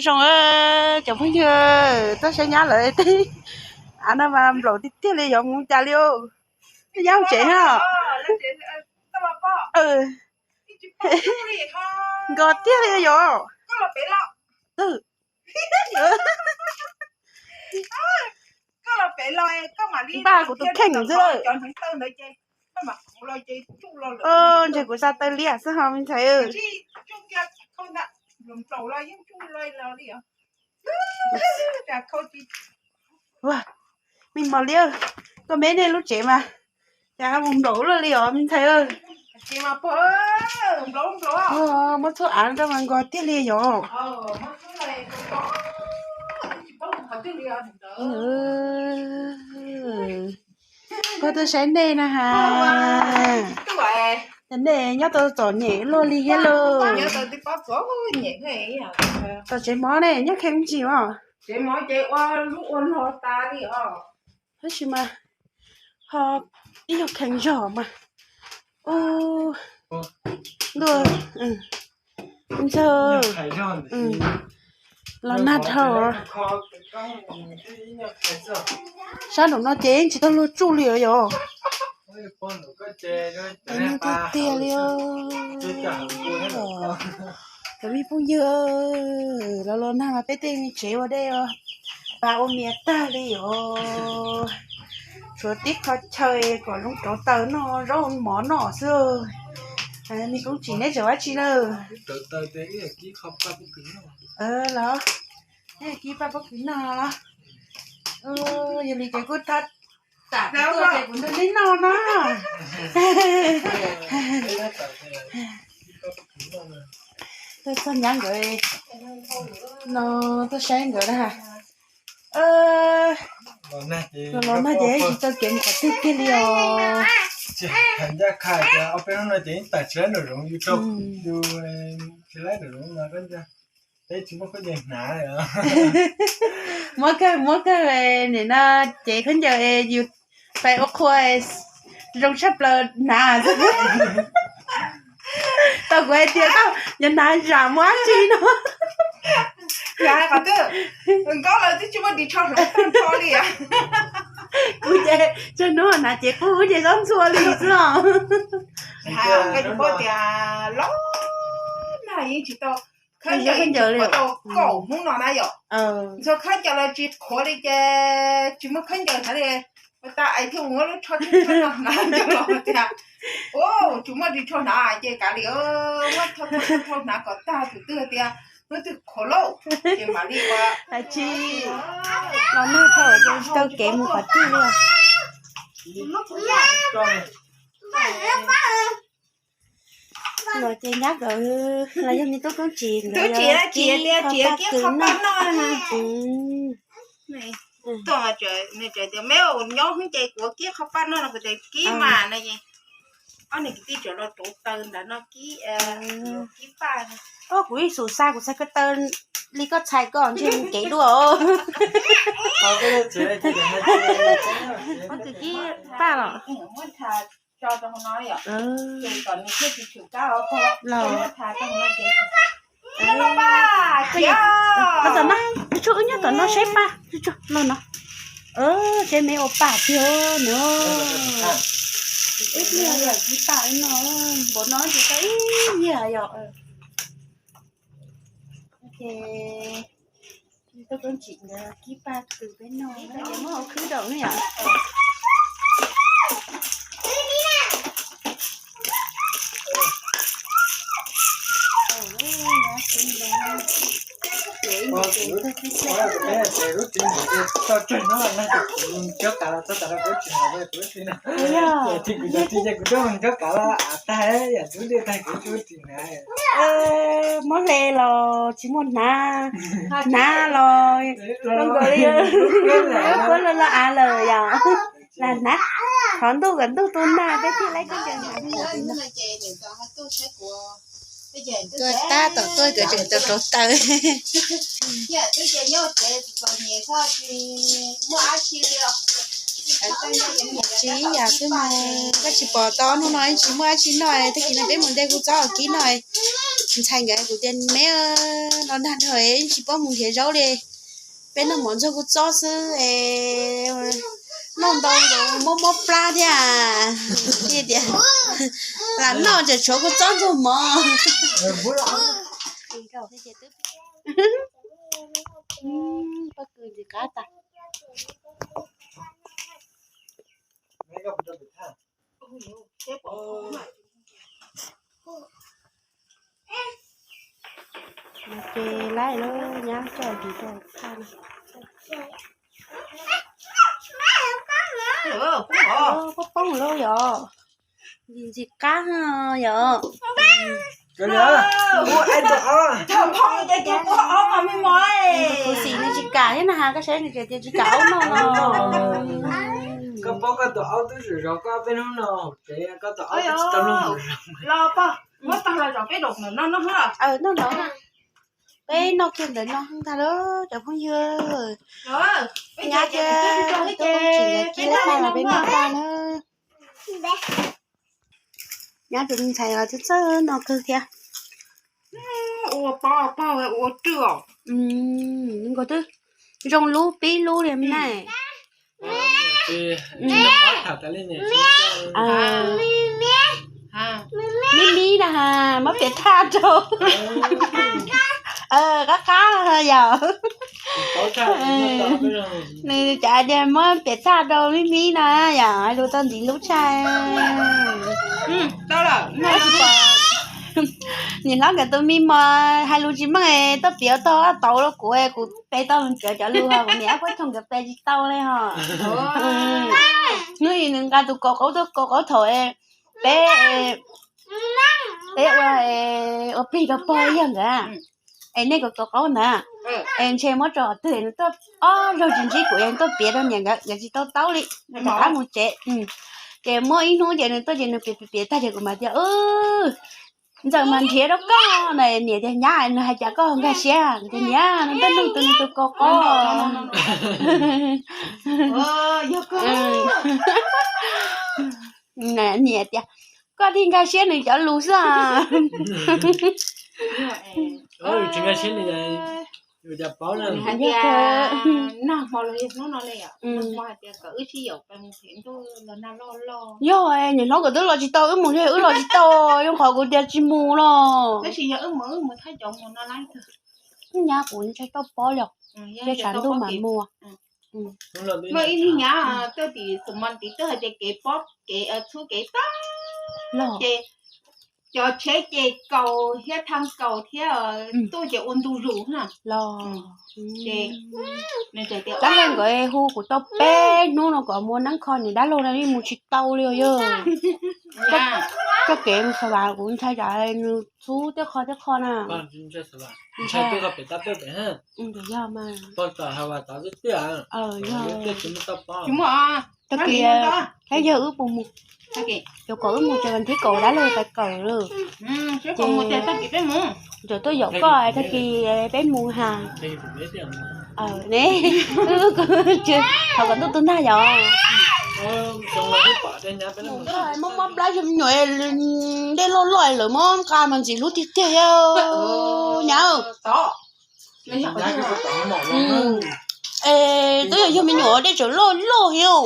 Zoo, cov phooj ywg, txoj saib nyab lawv tej av no mas nplaum tiag tiag li, yuav mus cas li. Nyab tsev no. Nkos tiag li yom. Npaj kuv tus kheej xwb. Ntshe kuv xa taw liaj xwb ho me ntxhais. Me mos liab, koj meb nej lub tsev mas cas mus nplaum luaj li os me ntxhais. Muab txhub av rau mas nkos tiag li yom. Koj tuaj saib nej na has. Cas nej nyob tau txom nyem luaj li thiab lauj. Tom tsev mov ne nyob kheev tsis os. Tab sis mas ho ib nyuag kheev zog mas. Ua luaj, ntxawg, los nag dhau. Sab nraum no ces tsis tau luag tsuj li os yom. Tiag tiag li. Cov me phooj ywg, los los nag mas peb tej me tsev ua dej, pas ua mias tag li os. Tshuav tib qho chaw kom zoo rauv taws noj zaub mov noj xwb. Me koob tsim neb tseem ua dab tsi lawm? Los, kib paj pob kws noj. Yog li ces kuj thab tam tuaj ces kuv nrog neb noj no. Tuaj txog nyab nkawd no, tuaj saib nkawd na. Los nag ces tsis tau kev mus qhov twg kiag li os. Tsis hais ncaj qha tias ob peb hnub no ces yeej tawm tsis laib nraum zoov, yus rau yus tsis laib nraum zoov no, peb tsis muaj khaub ncaws hnav. Muab kawg, muab kawg, nim no cev khaub ncaws yus pais ua qhua zoo tshaj plaws hnav. Tau kuv hais tias koj yuav hnav zam mus dab tsi no. Qhov twg, nkauj lawv twb tsis muaj ris tsho hloov tag nrho li. Kuv ces tsawg hnub hnav cev qub ces xob ntxhua li xwb os. Koj tsis paub tias los nag yeej tsis tau, khaub ncaws yeej tsis qhuav tau kaum hnub no na yom. Ntxhua khaub ncaws los tsis qhuav li ces tsis muaj khaub ncaws hnav li. Ua tas es thiaj mus muab lub tsho thiab tsho no hnav coj los tias, tsis muaj ris tsho hnav ces kav liam, muab tsho tsho hnav kom tag, tus twg tias hnub twg qhuav lauj ces mam li ua. Tsis los nag dhau ces tsis tau kev mus qhov twg li. Los ces nyab nkawd los yog me tub koob tsim nkawd, tub tsim los tsis tias tsis kib qho paj noj. Tuaj tias me nyob hwv ces kuv kib qho paj noj no kuv tias kib mas no es ob niag kwv tij tseem los rauv taws ntawm no kib, kib paj. Kuv ib xus xa kuv txhais ko taw li koj txhais ko ntshe mus kev dua. Kib paj los. Los, los tom no, wb nyob tom no saib paj, los no. Saib me ua paj tiag no. Ib pliag yog kib paj no, npaum no ces tau ib yam yom. Tuaj koob tsim ntawd kib paj kws peb noj, muab hauv khwb rau ne yom. Muab hle los tsis muaj hnav, hnav los zoo nkaus li kuv los los av lawm yom. Lam hnav, thov ntuj kom ntuj tu nag peb thiaj laib khaub ncaws hnav. Tuaj tab tom tuaj nkawd tseem tau rauv taws. Tsis ib yam xwb mas, koj tsis pom tau hnub no tsis muaj dab tsi noj, tag kis no peb mus de kuv txob kib noj. Ntxhais nkawd kuv tias me, no nag nrho tsis paub mus nrhiav zaub li. Peb noj mov ntxuag kua txob xwb es noj ntau ntau mob mob plab thiab. Tias lam noj tseem tshuav kua txob ntxuag mov. Pob kws ntxim qab tas. Ces laib lub nyab coj ris rau thaj. Poob poob lub yom. Ntxim qab yom. Kuv xim nws tsis kam thiab na, koj saib nws tseem tias tsis kam aub noj no. Koj paub koj tus aub twb zom zaws koj peb hnub no hauv tsev, koj tus aub twb tsis tau noj. Los pog, muab tag los zom peb daus no no. Peb noj kiag ntawm no ntag lauj cov phooj ywg. Nyab thiab tus tub tsis nkawd cia laj tag los peb noj tag na. Nyab tus me ntxhais los txawj txawj noj kawg thiab. Ua pog pog ua rwj os. Nkaus twb zoo lub pib lub li me na. Mib mib na, muab piam thaj rau. Qab qab yom. Nws cas tias muab piam thaj rau mib mib no yom, lus tau ntxiv lub tshaj. Niam hlob nkawd tus me mos hais lus tsis meej, tuaj piav tau ob tauv rau kuv, kuv pe tau mus tsev cov lus ho kuv niam ob pab thooj nkawd pe tsis tau li ho. Hnub ib nws nqa tus kaus qaub tuaj kaus qaub thaum peb, peb ua, ua plig rau pog yawg nkawd, es nej kaus kaus qaub ntawd, es ntshe muab rau qhov twg nws tuaj ob zaug tsis ntsib kuv es nws tuaj piav rau niam nkawd, nkawd tsis tau taub li, rov qab mus tsev. Ces muaj ib hnub ces nws tuaj ces nws piav piav piav tag ces kuv mam tias, ntxawm mas nrhiav rau koj na, niam tias nyab nws hais cas koj nkag siab, tias niam nws tuaj nug tus nws tus kaus qaub. Niam tias koj thiaj nkag siab nws cov lus xwb. Tsis nkag siab li, yus cas paub na. Hais tias nag hmo los yog hnub no li, nag hmo hais tias kom wb sib yaum pais mus phem ntuj los nag loj loj. Yog, niam hlob nkawd twb los tsis tau wb mus li, wb los tsis tau, zoo qhov kuv tias tsis mus los. Tab sis yog wb mus wb mus thaj cov mus no lawm. Nyab kuv ntshai toj pob li, ntshe tshav ntuj mam mus. Muaj ib niag nyab tuaj tim xus mos tid tuaj hais tias kev pob kev txhub kev tag, ces cov tsheb ces kaus thiab thaj kaus thiab tuaj ces ua ntu zus na. Dab laug nkawd hu kuv tau peb hnub no kom mus nab kho niam dab laug no yeej mus tsis tau li os yog. Txoj kev mus Xav Vas kuv ntshai tsam nws txhub tej qho tej qho na. Yog mas. Tag kis, yog wb puas mus, cov kom wb mus ces vas thib kaum dab laug pais kawm lawm. Ces tseem tuaj yaum koj tag kis peb mus ha. Ne, thov kom ntuj tu nag yom. Mob mob plab yog me nyuam, dej loj loj lawm mob nqa mas ntxim hlub tiag tiag yog nyab. Es twb yog yog me nyuam dej tseem loj loj yom.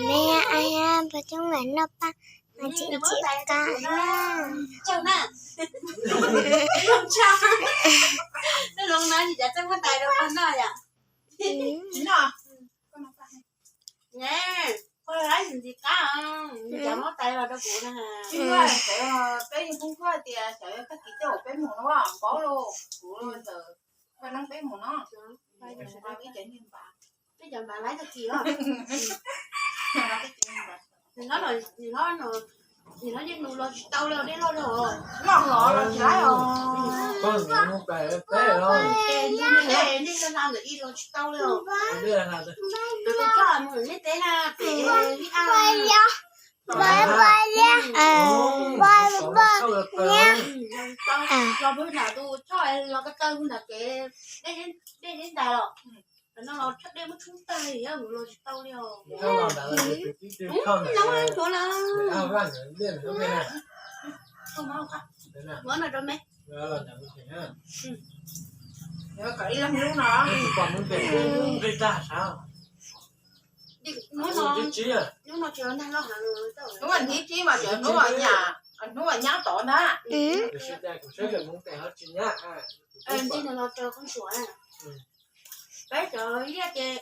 Me a, pog coob mam noj paj, ntxim ntxim qab. Peb yeej poob koj tias xyov yog tag kis tej zaum peb mus no, paub lauj, kuv ntawm peb mus no, peb cov npam, peb cov npam laib tag kis os. Nim no yeej nus los tsis tau li, dej loj loj, loj los los tsis laib os. Nej no ntawm ib los tsis tau li os. Tus tub txoj mus nej teb na, pem ib a. Los pw nram tus tshoj los ko taw ntawm kev dej deb ntais los. No los tshav dej muab tshoob tag los tsis tau li os. Nyob los ntawd, nyob los. Hnub no, hnub no tsis los ntag, hnub vas thib tsib mas cov hnub, hnub vas nyab tod ntag. Ntsej no los rau qhov suav. Peb cov liaj ces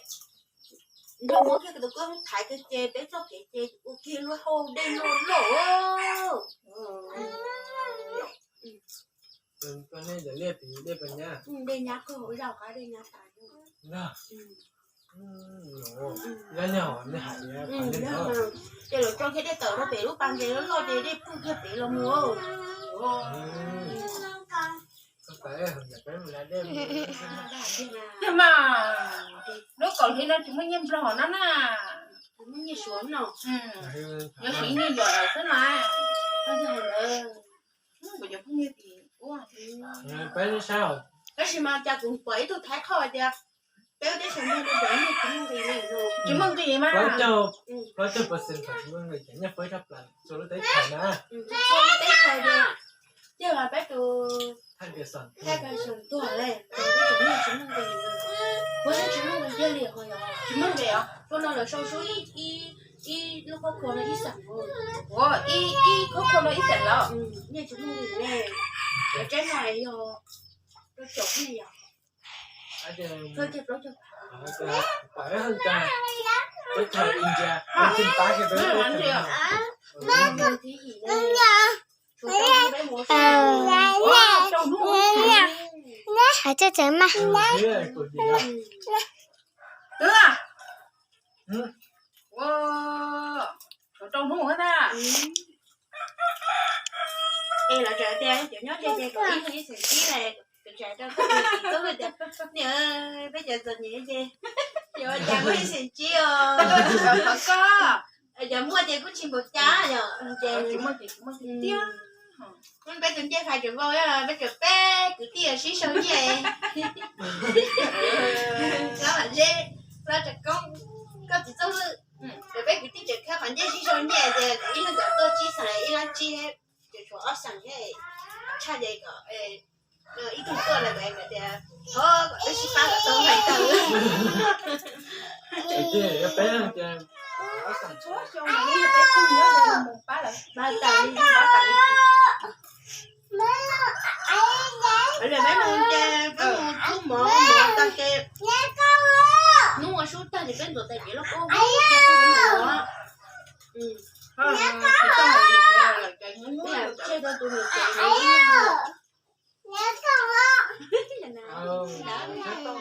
nrog muab kiag tus koj thaiv kiag ces peb txoj kev ces ua kiag luag hau dej luaj loj. Dej nyab kawg hauv zaj qab dej nyab tas. Ces lawv tso kiag dej tawm rau pem lub pas nqes loj loj ces dej pwj kiag pem los mus. Tiag mas, lub kaum hli no tsis muaj nyiaj nplog no na. Tsis muaj nyiaj suav no. Yuav siv nyiaj yom lawm xwb na. Kuv cov phooj ywg tim ub, tab sis mas cas kuv pom ib tug thaib qhoj hais tias peb lub teb chaws Nplog no cov nyiaj tsis muaj nqis li no. Tsis muaj nqis mas. Plaub caug percent thaum tsis muaj nqis ces nyiaj fawb tshaj plaws txhua lub teb chaws na. Txhua lub teb chaws tiag. Tiag mas peb tus thaij Pearson tuag li, peb tus nyiaj tsis muaj nqis. Puas yog tsis muaj nqis kiag li ho yog? Tsis muaj nqis os. Tuaj no lawv sau sub ib, ib lub qhov khua no ib xeem. Ua ib, ib qhov khua no ib xeem los? Nyiaj tsis muaj nqis li. Cov tsaib no yog rau caum ne yom. Plaub caug, plaub caug. Teb chaws India, Thib yim ne. Tshav tseem tseem mas. Twb a, ua, tshuav rau hnub na. Es lawv tseem tias cov nyob ze ces kom ib hnub ib xeem tsib ne. Kuv tseem rau tub, tub tias, niam, peb cov txom nyem ces yuav ua cas muaj ib xeem tsib os. Cov muaj ces kuj tsis npaum cas yom, ces tsis muaj ces tsis muaj tiag. Peb tus ncej fais tseem vau, peb tseem peb kwv tij sib sau nyiaj. Hlob Vam Zeb, hlob Tsav Koob, koj txiv Txooj Lwj, ces peb kwv tij tseem khawb qhov ncej sib sau nyiaj ces ib leeg kom tuaj tsib xeem ib lab tsib, ces tshuav ob xeem thiab, tshaj ces kom ib tug tuaj lawm tias, thov kom peb sib pab kom tau nqaij tau. Peb pab tas li, pab tas li. Peb mus ces peb mus txhub mov, mov tas ces hnub ua sub tag ces peb ntxuav tais kev loj kub cia peb mus mov. Peb tseg rau tus niam tsev no.